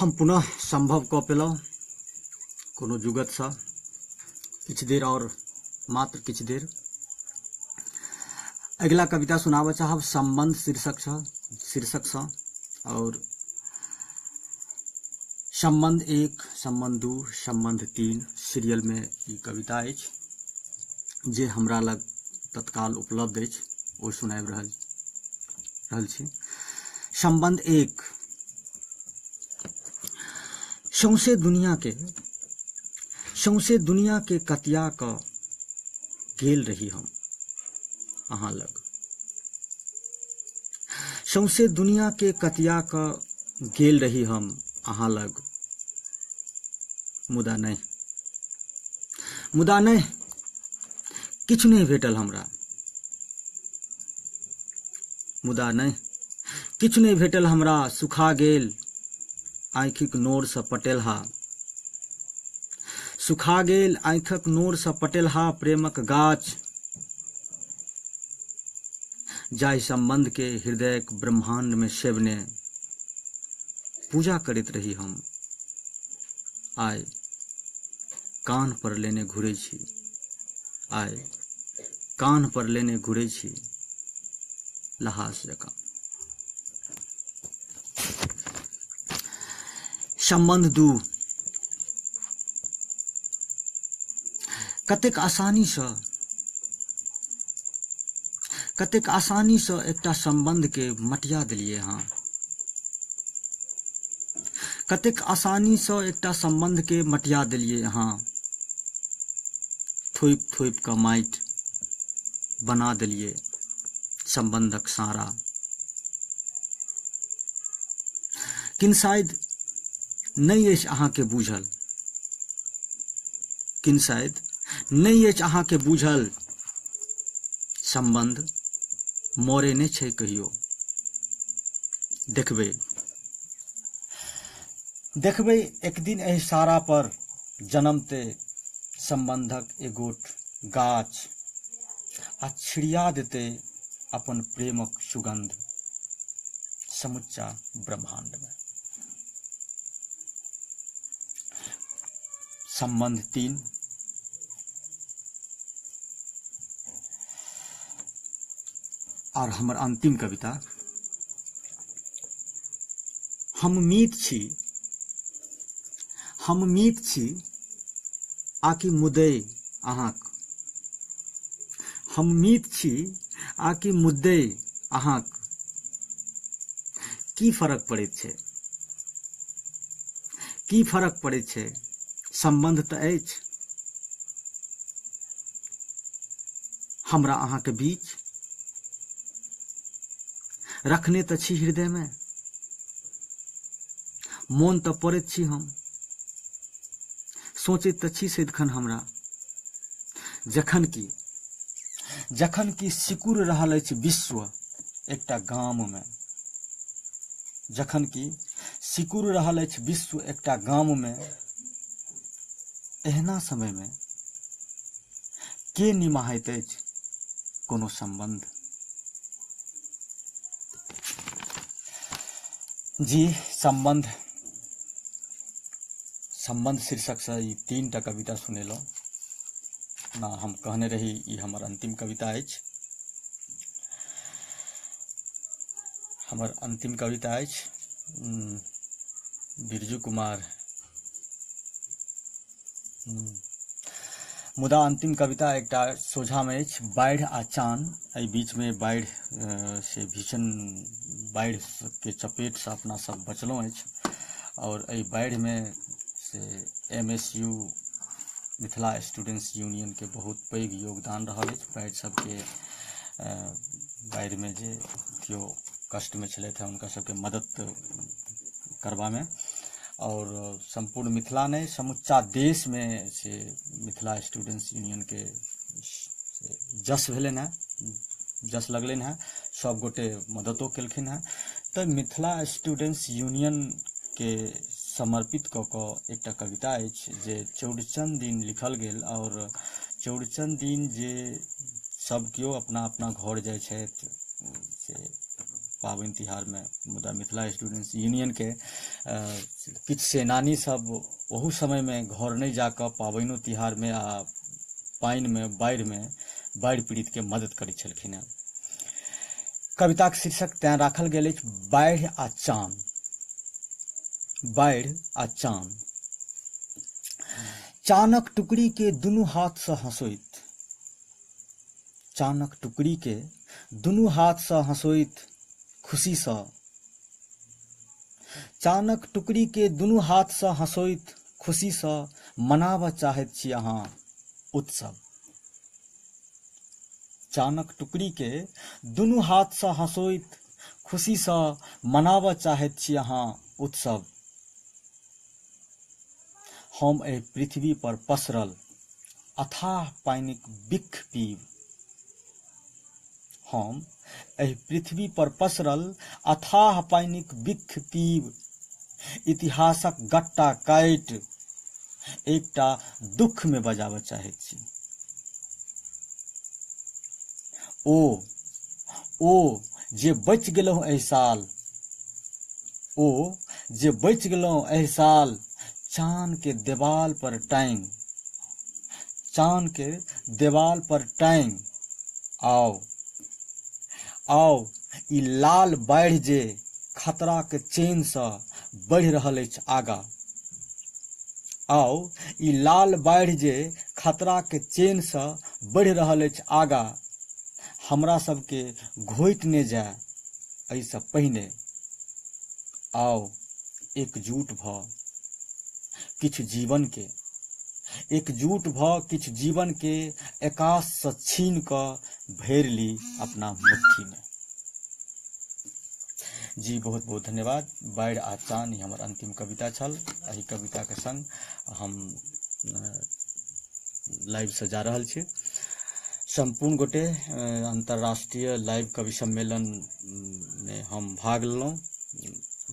हम पुनः संभव कऽ पेलहुँ कोनो जुगतसँ। किछु देर और, मात्र किछु देर अगिला कविता सुनाबऽ चाहब। संबंध शीर्षकसँ और संबंध 1, संबंध 2, संबंध 3 सीरियल में ई कविता अछि जे हमरा लग तत्काल उपलब्ध अछि, ओ सुनाबि रहल छी। संबंध 1। सौंसे दुनिया के कतिया क गेल रही हम अहाँ लग। सौंसे दुनिया के कतिया क गेल रही हम अहाँ लग, मुदा नहि, किछु नहि भेटल हमरा। मुदा नहि, किछु नहि भेटल हमरा। सुखा गेल आँखिक नोरसँ पटेलहा, सुखा गेल आँखिक नोरसँ पटेलहा प्रेमक गाछ, जाहि संबंध के हृदयक ब्रह्मांड में सेवने पूजा करैत रही हम, आइ कान्ह पर लेने घुरै छी, आइ कान्ह पर लेने घुरै छी लहास जकाँ। संबंध 2। कतेक आसानीसँ एकटा संबंध के मटिया देलियै अहाँ। कतेक आसानीसँ एकटा संबंध के मटिया देलियै अहाँ। थोपि थोपि कऽ माटि बना देलियै संबंधक सारा। किन शायद नहि अछि अहाँके बूझल, किन शायद नहि अछि अहाँके बूझल, संबंध मरे नहि छै कहियो। देखबै एक दिन एहि सारा पर जनमते संबंधक एगोट गाछ आ छिड़िया देते अपन प्रेमक सुगंध समुच्चा ब्रह्मांड में। संबंध 3। और हमर अंतिम कविता। हम मीत छी, हम मीत छी आकि मुदै अहाँक, हम मीत छी आकि मुद्दै अहाँक, की फरक पड़ैत छै, की फरक पड़ैत छै, संबंध तऽ अछि हमरा अहाँके बीच, रखने तऽ छी हृदयमे, मोन तऽ पड़ैत छी हम, सोचैत तऽ छी सदिखन हमरा, जखन कि सिकुड़ रहल अछि विश्व एकटा गाममे, जखन कि सिकुड़ रहल अछि विश्व एकटा गाममे, एहना समयमे के निमाहैत अछि कोनो संबंध। जी, संबंध शीर्षकसँ ई 3 टा कविता सुनेलहुँ। ना हम कहने रही ई हमर अंतिम कविता अछि, हमर अंतिम कविता अछि। बिरजू कुमार। मुदा अंतिम कविता एकटा सोझामे अछि, बाढ़ि आ चान। एहि बीचमे बाढ़ि से भीषण बाढ़िके चपेटसँ अपना सब बचलहुँ अछि और एहि बाढ़िमे से M S U Mithila students यूनियनके बहुत पैघ योगदान रहल अछि। बाढ़ि सबके बाढ़िमे जे केओ कष्टमे छलथि हँ हुनका सबके मदद करबामे और सम्पूर्ण मिथिला नहि समुच्चा देशमे से मिथिला स्टूडेंट्स यूनियनके जस भेलनि हँ, जस लगलनि हँ, सब गोटे मददो केलखिन हँ। तऽ मिथिला स्टूडेंट्स यूनियनके समर्पित कऽ कऽ एकटा कविता अछि जे चौड़चन दिन लिखल गेल और चौड़चन दिन जे सब केओ अपना अपना घर जाइ छथि से पाबनि तिहारमे, मुदा मिथिला स्टूडेंट्स यूनियनके किछु सेनानी सब ओहू समयमे घर नहि जाकऽ पाबनिओ तिहारमे आ पानिमे बाढ़िमे बाढ़ि पीड़ितके मदद करै छलखिन हेँ। कविताक शीर्षक तैँ राखल गेल अछि बाढ़ि आ चान। बाढ़ि आ चान। चानक टुकड़ी के दुनू हाथसँ हँसोइत, चानक टुकड़ी के दुनू हाथसँ हँसोइत खुशीसँ, चानक टुकड़ी के दुनू हाथसँ हँसोइत खुशीसँ मनाबऽ चाहैत छी अहाँ उत्सव। चानक टुकड़ी के दुनू हाथसँ हँसोइत खुशीसँ मनाबऽ चाहैत छी अहाँ उत्सव। हम एहि पृथ्वी पर पसरल अथाह पानिक बिख पीब, हम एहि पृथ्वी पर पसरल अथाह पानिक बिख पीब इतिहासक गट्टा काटि एकटा दुःखमे बजाबऽ चाहैत छी। ओ ओ जे बचि गेलहुँ एहि साल, ओ जे बचि गेलहुँ एहि साल चानके देवाल पर टाँगि, चानके देवाल पर टाँगि आउ, आउ ई लाल बाढ़ि जे खतराके चेन्हसँ बढ़ि रहल अछि आगाँ, आउ ई लाल बाढ़ि जे खतराके चेन्हसँ बढ़ि रहल अछि आगाँ, हमरा सबके घोटि नहि जाय एहिसँ पहिने, आउ एकजुट भऽ किछु जीवनके, एकजुट भऽ किछु जीवनके आकाशसँ छीन कऽ भरि ली अपना मुट्ठीमे। जी बहुत बहुत धन्यवाद। बाढ़ि आ चान ई हमर अंतिम कविता छल। एहि कविताके संग हम लाइवसँ जा रहल छी। सम्पूर्ण गोटे अन्तर्राष्ट्रीय लाइव कवि सम्मेलनमे हम भाग लेलहुँ।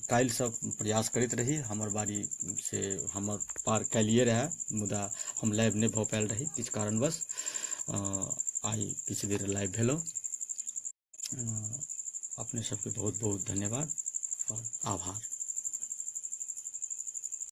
काल्हिसँ प्रयास करैत रही, हमर बारी से हमर पार काल्हिए रहए, मुदा हम लाइव नहि भऽ पायल रही किछु कारणवश। आइ किछु देर लाइव भेलहुँ। अपने सबके बहुत बहुत धन्यवाद और आभार।